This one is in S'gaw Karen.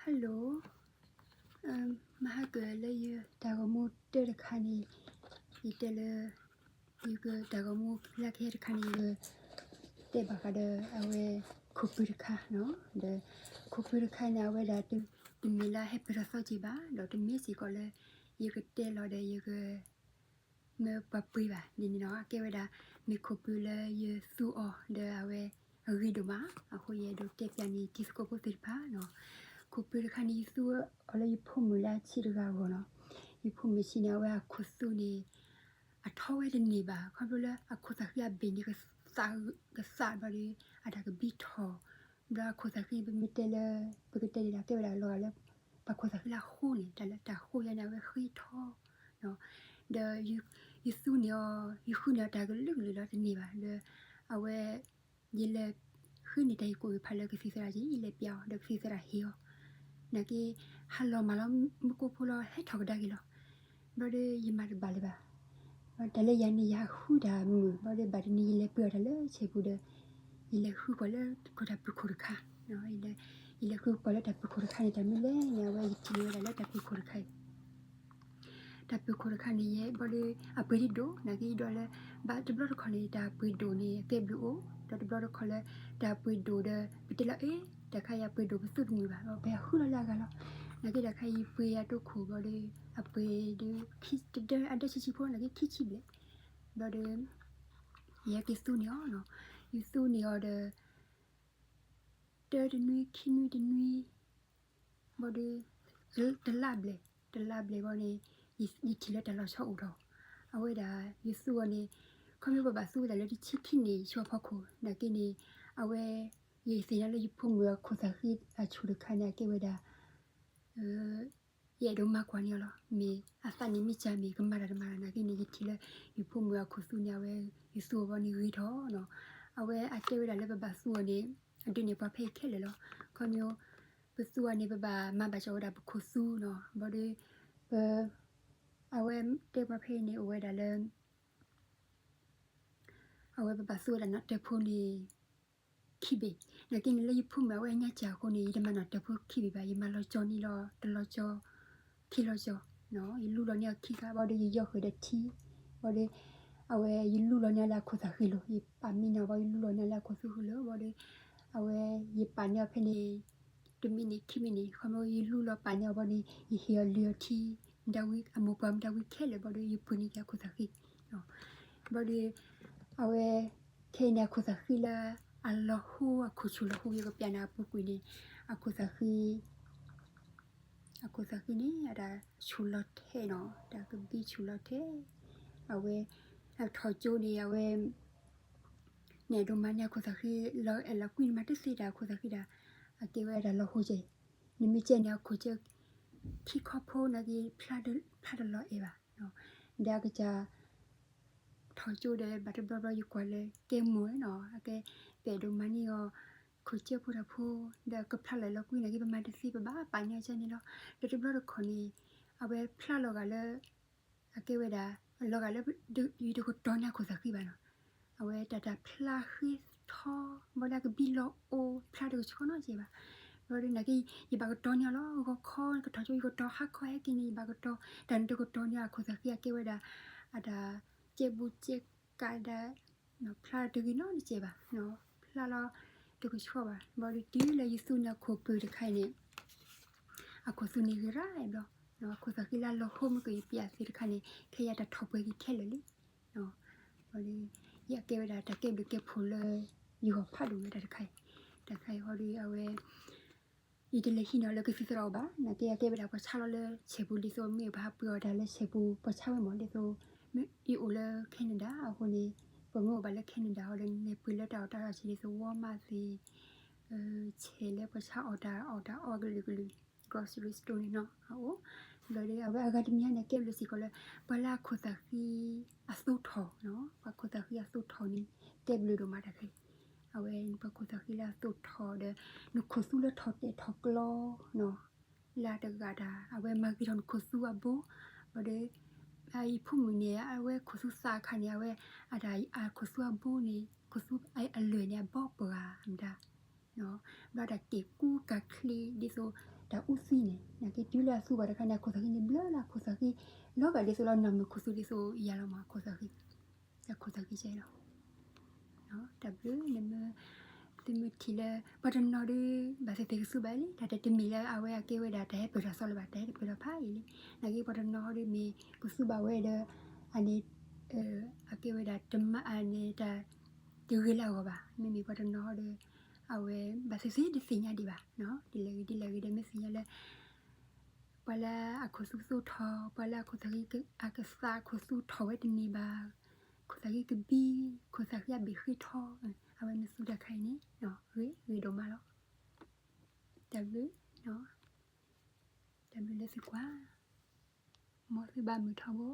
Hello, မဟါကၢၣ်လၢယတၢ်ဂီၤမူတၢတခါန့ၣ်, ယတဲလၢ ယကတၢ်ဂီၤမူလၢကဟဲတခါန့ၣ် ယကတဲဘၣ်ဃးဒီးအဝဲ ခိၣ်ပုၢ်တခါ, ဒီးခိၣ်ပုၢ်တခါန့ၣ် အဝဲဒၣ်တမ့ၢ်လၢဟဲပၢၢ်ထီၣ်သီက့ၤဘၣ်, ဒီးတမ့ၢ်စ့ၢ်ကီးလၢ ယကတဲလီၤဒီး ယက မၢပှၤပှ့ၤဘၣ်န့ၣ်န့ၣ်လီၤ. အကဲဝဲဒၣ် မ့ၢ်ခိၣ်ပုၢ်လၢယသူအီၤဒီးအဝဲအဂ့ၤဒိၣ်မး, အဃိယအဲၣ်ဒိးတဲပၠးန့ၢ်တံၤသကိးဖိသ့ၣ်တဖၣ်လီၤ. ခိၣ်ပုၢ်တခါန့ၣ် ယသူအီၤလၢယဖိမုၣ်လၢအဆံးတဂၤအဂီၢ်လီၤ. ယဖိမုၣ်ဆံးန့ၣ် အဝဲအခိၣ်သူန့ၣ် အထီဝဲတန့ၢ်ဘၣ်, ခီဖျိလၢအခိၣ်သးဃံအဘ့ၣ်န့ၣ် ကသးဘျီဒီး အတၢ်ကဘံထီၣ်, ဘျီအခိၣ်သးဃံ ပမ့ၢ်တဲလၢ ပကတဲန့ၣ်ဒီး ကဲဝဲဒၣ်လီၤဂာ်လၢ ပှၤခိၣ်သးဃံလၢအဃိန့ၣ်, တၢ်လၢတၢ်ဃိယါန့ၣ် အဝဲဃ့ထီၣ်, ဒီးယသူန့ၢ်အီၤ, ယဃုန့ၢ်အီၤတၢ်ကလုာ်ကလုာ်လီၤတန့ၢ်ဘၣ်, ဒီးအဝဲ ယလဲၤဃ့န့ၢ်တၢ်ဟ့ၣ်ကူၣ်ဟ့ၣ်ဖးလၢကသံၣ်သရၣ်က့ၤ, ယလဲၤပၠးအီၤ ဒီးကသံၣ်သရၣ်ဟ့ၣ်အီၤ, နာ်က့ ဟါလီၤမၢ်လီၤ မူကိဖိလီၤ ဟဲထီၣ်ကဒါက့ၤလီၤ. ဘျီဒီးယမၤတဘၣ်လၢၤဘၣ်. တၢ်လၢယၤန့ၣ် ယဟးဃုတၢ်မုာ်, ဘျီဒီးဘၣ်တနံၤ ယလဲၤပၢၢ်အီၤတၢ်လၢဆဲးပူၤဒီး ယလဲၤဃုပှၤလၢတၢ်ပၢၢ်ခိၣ်တခါ, ယလဲၤဃုပှၤလၢတၢ်ပၢၢ်ခိၣ်တခါန့ၣ် တၢ်မနုၤလဲၣ်န့ၣ် အဝဲယထံၣ်န့ၢ်ဝဲဒၣ်လၢတၢ်ပၢၢ်ခိၣ်တခါအံၤ တၢ်ပၢၢ်ခိၣ်တခါန့ၣ် ယဲ ဘျီဒီး အပှ့ၤဒိၣ် နာ်က့ ယဒိးလၢ ဘၣ်တဘျီတခီၣ်န့ၣ် တၢ်ပှ့ၤဒိၣ်န့ၣ် အကဲဘျုးအိၣ်, ဒီးတဘျီတခီၣ်လၢ တၢ်ပှ့ၤဒိၣ်ဒီး ပတဲလၢ အ့ တၢ်ခါအံၤအပှ့ၤဒိၣ်ပသူတမုာ်ဘၣ်, ပဟးဃုလီၤလၢအဂၤလီၤ. နာ်က့ တၢ်ခါအံၤယပှ့ၤအတိခိၣ်ဘျီဒီး အပှ့ၤဒီး တဒၢအဒၢဆံးဆံးဖိ နာ်က့ ခံဆံဘျဲၣ်, ဘျီဒီး ယဟဲက့ၤသူန့ၢ်အီၤ, ယသူန့ၢ်အီၤဒီး တၢတနွံ ခံနွံတနွံ ဘျီဒီး တလါဘျဲၣ်, တလါဘျဲၣ်ဘျီန့ၣ် ယထံၣ်လၢတၢ်လီၤဆီအိၣ်ထီၣ်, အဝဲဒၣ် ယသူအီၤန့ၣ် ခီဖျိပဘၣ်သူဝဲဒၣ်လၢတဆံခံနံၣ်ဆူအဖီခိၣ် နာ်က့န့ၣ် အဝဲ ယသ့ၣ်ညါလၢယဖိမုၣ်အခိၣ်သးဃံအဆူၣ်တခါန့ၣ် အကဲဝဲဒၣ် ယအဲၣ်ဒိးမၤကွၢ်န့ၢ်အီၤလီၤ. မ့ၢ်အသးန့ၣ်မ့ၢ်ကၢ်မ့ၢ်ကမၤတၢ်တမၤတၢ် နာ်က့န့ၣ် ယထံၣ်လၢ ယဖိမုၣ်အခိၣ်သူန့ၣ် အဝဲ ယသူအီၤဘျီန့ၣ်ဂ့ၤထီၣ်နီၤ. အဝဲအတဲဝဲဒၣ်လၢပဘၣ်သူအီၤန့ၣ် အဒုးနဲၣ်ပှၤဖဲအံၤခဲလၢာ်လီၤ. ခီဖျိ ပသူအီၤန့ၣ် ပဘၣ်မၤဘၣ်ကီးဝဲဒၣ်ပခိၣ်သူနီၤ. ဘျီဒီး ပ အဝဲတဲပှၤဖဲအံၤန့ၣ် အိၣ်ဝဲဒၣ်လၢ အဝဲပဘၣ်သူဝဲဒၣ်နီၣ်တၢၤဖိန့ၣ် ခံဘ့ၣ်. နာ်က့န့ၣ် လၢယဖိမုၣ်အဝဲအညါစၢ်အဃိန့ၣ် ယတမၤနီၣ်တၢၤဖိခံဘ့ၣ်ဘၣ်, ယမၤလီၤကၠီန့ၣ်လီၤ တလီၤကၠီ ခံလီၤကၠီ, ယလူလီၤန့ၢ်အီၤခံခါ ဘၣ်ဒီးယယီဃုာ်ဒီးထံ, ဘၣ်ဒီး အဝဲယလူလီၤန့ၢ်လၢအခိၣ်သးဃံလီၤ, ယပာ်မံန့ၢ်အီၤဘၣ် ယလူလီၤန့ၢ်လၢအခိၣ်သူဃံလီၤ, ဘၣ်ဒီး အဝဲယပာ်န့ၢ်အီၤဖဲန့ၣ် တမံးနံးခံမံးနံး ခီဖျိယလူလီၤပာ်န့ၢ်အီၤဘၣ်န့ၣ် ယဟ့ၣ်အီၤလုၢ်အီၤထံ မတၤဝံၤ အမိၢ်ပှၢ်မတၤဝံၤခဲလၢာ် ဘၣ်ဒီးယပှ့ၤန့ၢ်က့ၤအခိၣ်သးဃံ, ဘၣ်ဒီး အဝဲ ခဲအံၤန့ၣ် အခိၣ်သးဃံလၢ အလီၤဟိအခိၣ်ဆူၣ်လီၤဟိ ယကပျးန့ၢ်အပူၤကွံာ်န့ၣ် အခိၣ်သးဃံ အခိၣ်သးဃံန့ၣ် အတၢ်ဆူၣ်လီၤထဲနီၤ, တၢ်ကဘံဆူၣ်လီၤထဲ, အဝဲ အထီၣ်ကၠိန့ၣ် အဝဲ န့ၣ်ဒိးမၤန့ၢ်အခိၣ်သးဃံ လီၤအဲၣ်လီၤကွံန့ၣ် မၤတသ့တၢ်အခိၣ်သးဃံဒၣ်, အကဲဝဲဒၣ်လီၤဟိကဲ, နမ့ၢ်ကဲန့ၣ် အခိၣ်ကၢ ခံခီဖိနာ်က့ ဖျါတလီၤအဲၣ်ဘၣ်, ဒီးအကစၢ် ထီၣ်ကၠိဒီး ဘၣ်တဘျီဘျီယကွၢ်လၢကဲမိၢ်နီၤ, အကဲ ပအဲၣ်ဒိးမၤန့ၢ်အီၤ ခိၣ်ကၢဖိတၢ်ဖိ ဒီးကဖျါလီၤအဲၣ်လီၤကွံနာ်က့ ပမၤတသ့ ပဘၣ်ပာ်န့ၢ်အီၤကဲန့ၣ်လီၤ. ဒီးတဘျီတခီၣ်န့ၣ် အဝဲဖျါလီၤဂာ်လၢ အကဲဝဲဒၣ် လီၤဂာ်လၢ ယတကတီၤန့ၢ်အခိၣ်သးဃံဘၣ်နီၤ, အဝဲတၢ်တၢ်ဖျါဃ့ထီ ဘၣ်ဒီးကဘံလီၤအိၣ် ဖျါတကဆှီနီတစဲးဘၣ်, ဘၣ်ဒီးနာ်က့ ယဘၣ်ကတီၤန့ၢ်အီၤလီၤ, ဂီၤခီကထီၣ်ကၠိ ယကတီၤ ဟါခီဟဲက့ၤန့ၣ် ယဘၣ်ကတီၤ, တၢ်န့ၣ်တကတီၤန့ၢ်အခိၣ်သးဃံ အကဲဝဲဒၣ် အတၢ်ကဲဘူးကဲကးဒၣ် ဖျါတဂ့ၤနီတစဲးဘၣ်, ဖျါလီၤတကဆှီဘၣ်, ဘၣ်ဒီးတုၤလၢယသူန့ၢ်အခိၣ်ပုၢ်တခါအံၤန့ၣ် အခိၣ်သူန့ၣ်ဂ့ၤရၣ်အဲၣ်ဘျီ, အခိၣ်သးဃံလၢအလီၤဟိမ့ၢ်ကယပျးသ့တခါန့ၣ် ခဲအံၤတၢ်ထီၣ်ပှဲၤက့ၤခဲလၢာ်လံ, ဘၣ်ဒီး ယကဲဝဲဒၣ်တၢ်ကဲဘျုးကဲဖှိၣ်လၢ ယဂီၢ်ဖးဒိၣ်ဝဲဒၣ်တခါအံၤ, တခါအံၤဃီဒီး အဝဲ ယတလဲၤဟံးန့ၢ်အီၤလၢကသံၣ်သရၣ်အအိၣ်ဘၣ်, နာ်က့အကဲဝဲဒၣ်ပှၤဆါလီၤလၢဆဲးပူၤ ဒ်သိးမ့ၢ်ပဟးပှ့ၤအီၤတၢ်လၢဆဲးပူၤ ပှၤဆါဝဲမး ဒ်သိး မ့ၢ်ယအိၣ်လၢ Canada အဃိန့ၣ် ပမ့ၢ်အိၣ်ဘၣ်လၢ Canada အီၤဒီး လဲၤပှ့ၤလၢတၢ်အီၣ်တၢ်အီဆံး ဒ်သိး Walmart သ့ၣ် ဆဲးလၢပှၤဆါအီၣ်တၢ်အီၣ်တၢ်အီကလုာ်ကလုာ် grocery store န့ၣ်နီၤ အအိၣ်, ဘျီဒီး အဝဲအဂၤတမံၤန့ၣ် ကဲဘျုးစ့ၢ်ကီးလၢ ပှၤလၢအခိၣ်သးဃံအသိထီၣ်နီၤ, ပှၤခိၣ်သးဃံအသိထီၣ်န့ၣ် ကဲဘျုးဒိၣ်မးတၢ်ခဲအံၤ, အဝဲပှၤခိၣ်သးဃံလၢအသိထီၣ်ဒီး နခိၣ်သူလၢထီၣ်တဲာ်ထီၣ်ကျီနီၤ လၢအတဂၤတၢ် အဝဲမၤဂ့ၤထီၣ်နခိၣ်သူအဘိ, ဘၣ်ဒီး အအံၤဖိမုၣ်န့ၣ် အဝဲခိၣ်သူသးအခါန့ၣ် အဝဲ အတၢ်အခိၣ်သူအဘိန့ၣ် ခိၣ်သူအလွဲၢ်န့ၣ် အဘီပှၤမတၤ ဘျီတၢ်က့ၤကူကၤချ့ ဒ်သိး တၢ်အူသံန့ၣ် နာ်က့တုၤလၢအသူဘၣ်တခါန့ၣ် အခိၣ်သးဃံန့ၣ်ဘျၢလီၤ အခိၣ်သးဃံ လီၤဂာ်ဒ်သိးလီၤ နီၢ်မုၢ်ခိၣ်သူဒ်သိးယၤလီၤမး အခိၣ်သးဃံ တၢ်ခိၣ်သးဃံကဲလီၤ တၢ်ဘျုး နမ့ၢ် သုမ့ၢ်ထံၣ်လၢ ပှၤတနီၤဒီး ဘၣ်သ့ၣ်သ့ၣ်ကသူဘၣ်လံ တၢ်တမ့ၢ်လၢအဝဲအကဲဝဲဒၣ် တၢ်ဟဲပၢၢ်ထီၣ်စီလၢၤဘၣ် တၢ်ဟဲတပၢၢ်ထီၣ်ဖးအံၤလံ နာ်က့ပှၤတနီၤဟီဒီးမ့ၢ် ကသူဘၣ်ဝဲဒီး အန့ၣ် အကဲဝဲဒၣ် တမၤအန့ၣ်တၢ် တဂ့ၤလၢအဂီၢ်ဘၣ် မ့မ့ၢ်ပှၤတနီၤဟီဒီး အဝဲ ဘၣ်သ့ၣ်သ့ၣ်တသ့ၣ်ညါဒံးဘၣ် ဒ်လဲၣ်ဂ့ၤဒ်လဲၣ်ဂ့ၤဒီးမ့ၢ်သ့ၣ်ညါလၢ ပှၤလၢအခိၣ်သူသိထီၣ် ပှၤလၢအခိၣ်သးဃံ အကသးအခိၣ်သူထီၣ်ဝဲတန့ၢ်ဘၣ် ခိၣ်သးဃံကဘံ ခိၣ်သးဃံအဘ့ၣ်ဃ့ထီၣ် အဝဲမ့ၢ်သူတၢ်ခါအံၤန့ၣ် ဂ့ၤဂ့ၤဒိၣ်မးလီၤ တၢ်ဘျုး တၢ်ဘျုးလၢသုကွၢ် မ်သုဘၣ်မုာ်ထီဘိ